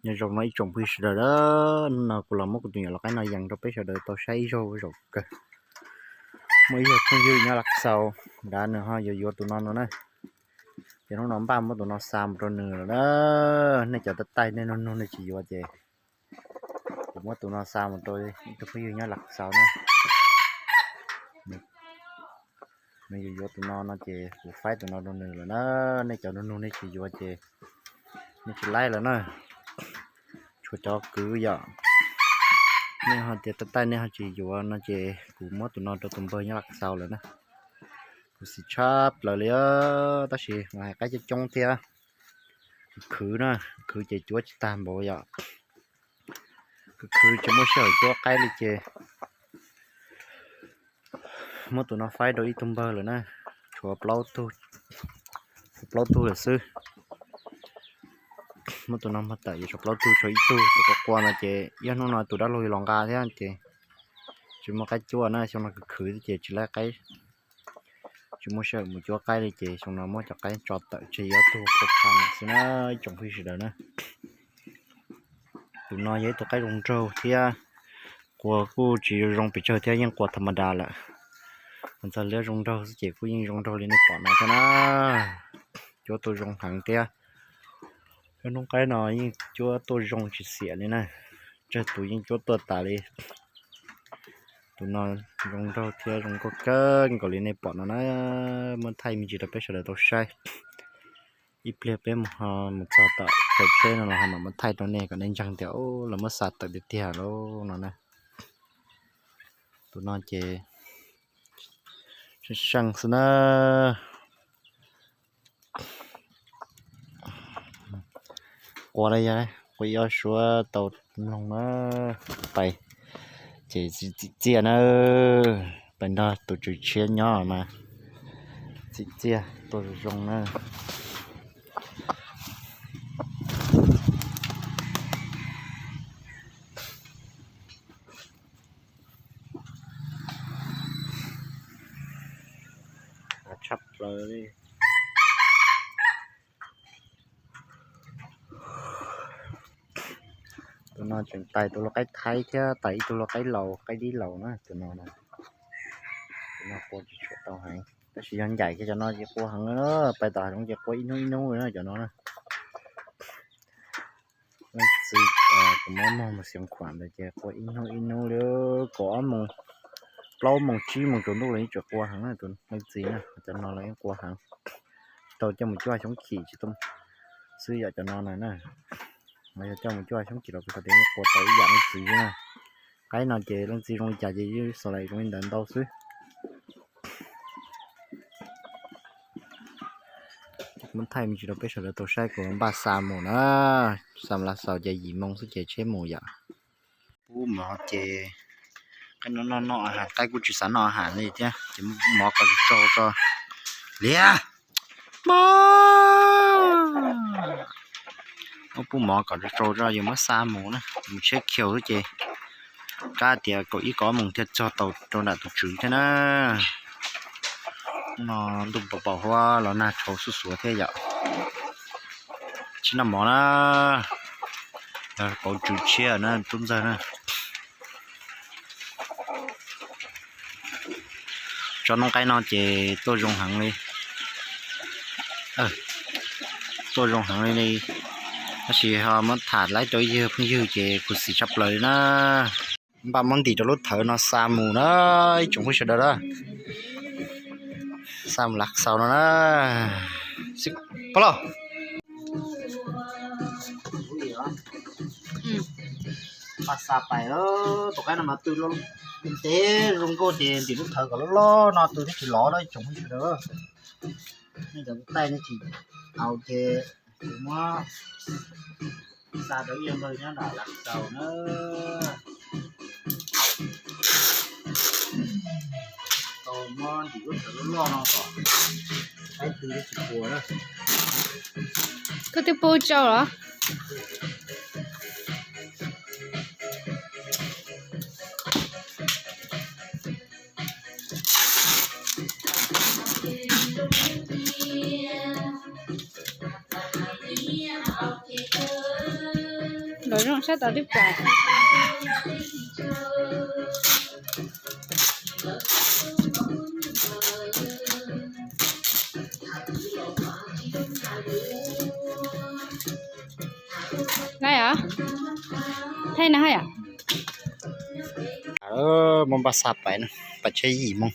Nyob zoo no ib tsoom phooj ywg sawv daws, hnub no kuv los muab kuv tus nyuam lau qaib no yees rau peb sawv daws tau saib ib zaug zoo kawg. Muaj ib yawg phooj ywg nyob Lav Xaus nrad nws ho yuav yuav tus no no na. Ces hnub no npaj muab tus no xa mus rau nws lawm na. Nej cov taij taij nej nug nug nej tsis yuav ces kuv muab tus no xa mus rau ib tug phooj ywg nyob Lav Xaus na. Nws yuav yuav tus no no ces kuv faib tus no rau nws lawm na. Nej cov nug nug nej tsis yuav ces nej tsis laib lawm na. Tshuav cov kwv yom, nej ho tias taij taij nej ho tsis yuav no ces kuv muab tus no rau tus npawg nyob Lav Xaus lawm na. Kuv xis tshaj plaws li, tab sis mas hais qaib coob coob thiab. Khwv khwv na, khwv ces cuab tsis tag npaum yom. Khwv khwv tsis muaj sij hawm cuab qaib li ces muab tus no faib rau ib tug npawg lawm na. Tshuav plaub tug, tshuav plaub tug lawm xwb. Muab tus no muag tawm ces tshuav plaub tug, tshuav ib tug tus qua qua no ces yog hnub no tus dab laug los nqa thiab ces tsis muaj qaib cuab na. Xyoo no khwv khwv ces tsis laib qaib, tsis muaj sij hawm mus cuab qaib li ces xyoo no muab cov qaib tso tawm tseg ob tug qua qua no xwb na ib tsoom phooj ywg sawv daws na. Tus no yog ib tug qaib zoo nraug thiab qua kuj tsis zoo pes tsawg thiab yeej qua tham ma das lawm. Hos txog liab zoo nraug xwb ces kuj yeej zoo nraug li nej pom no thiab na. Cuab tuaj zoo heev thiab. Cov noob qaib no yeej cuab tuaj zoo tsis xiam li na. Tsawg tus yeej cuab tuaj tas li. Tus no zoo nraug thiab zoo nkauj kawg nkaus li nej pom no na. Muab thaij me ntsis rau peb sawv daws tau saib. Ib pliag peb mus ho mus txog tom chaw tsheb no los ho mam muab thaij rau nej kom nej ntseeg tias lawv muab xa tawm tiag tiag lauj no na. Tus no ces seej seej xwb na. Qua li yog qua ib ob suab tau mloog na. Pais ces txim txiaj na. Pais nrog tus tswv tshiab nyob mas txim txiaj tuaj zoo zoo na. Tshaj plaws li. Tus no tseem tais tus lau qaib thaib thiab tais ib tug lau qaib laus, qaib dib laus na tus no. Tus no qua tsis tshua tau heev tab sis yog ncaim kiag cov no ces qua heev, pais tom hav zoov ces qua ib hnub ib hnub li na cov no na. Leej txiv, kuv muab muag mus xyoo khuam ntawd ces qua ib hnub ib hnub li, kaum ob moos, plaub moos tsib moos tsaus ntuj los yeej tseem qua heev na tus leej txiv na. Cov no los yeej qua heev, tau coj mus cuab xyoob chim tsis tau xwb yom cov no na. Mas yog coj mus cuab xyoob chim los kuv xav tias yeej qua tau ib yam leej txiv xwb na. Qaib no ces leej txiv zoo li cas ces yeej xav li zoo li ntawd ntau xwb. Muab thaij me ntsis rau peb sawv daws tau saib, kuv npaj xa mus na. Xa mus Lav Xaus ces yim moo xwb ces tsheb mus yom. Pub mov ces qaib no noj noj has, qaib kuj tsis xav noj has li thiab ces muab pub mov kom tsau tsau tso. Liam, muab pub mov kom tsau tsau tso yuav muab xa mus na, mus tsheb khiaus xwb ces kab tias kaum ib kaum ob moos thiaj txog tau rau nram tus tswv thiab na. No ntuj pom pom huab los nag tshauv xuj xuav thiab yom. Tsis noj mov na, yog pauv tswv tshiab na tub ntxawg na. Tsob noob qaib no ces tuaj zoo heev li, tuaj zoo heev li li. Tab sis ho muab tham laib rau ib yawg phooj ywg ces khuv xim tshaj plaws li na. Npaj muab ntim rau lub thawv no xa mus na, ib tsoom phooj sawv daws na. Xa mus Lav Xaus no na. Pab los. Npaj xa pais, tus qaib no mas tw ntev zoo nkauj ces ntim lub thawv kom loj loj no tw thiaj tsis lov na ib tsoom phooj sawv daws. Nej cov taij nej tsis tau ces kuv muab xa rau ib yawg npawg nyob nram Lav Xaus na. Tau muab ntim lub thawv loj loj no kom qaib tw thiaj tsis puas na. Koj twb pub tsau los? Zoo sab tod twb pais. Lawm, thaij no hais yom. Mus npaj xa pais no, pais tsheb yim moo.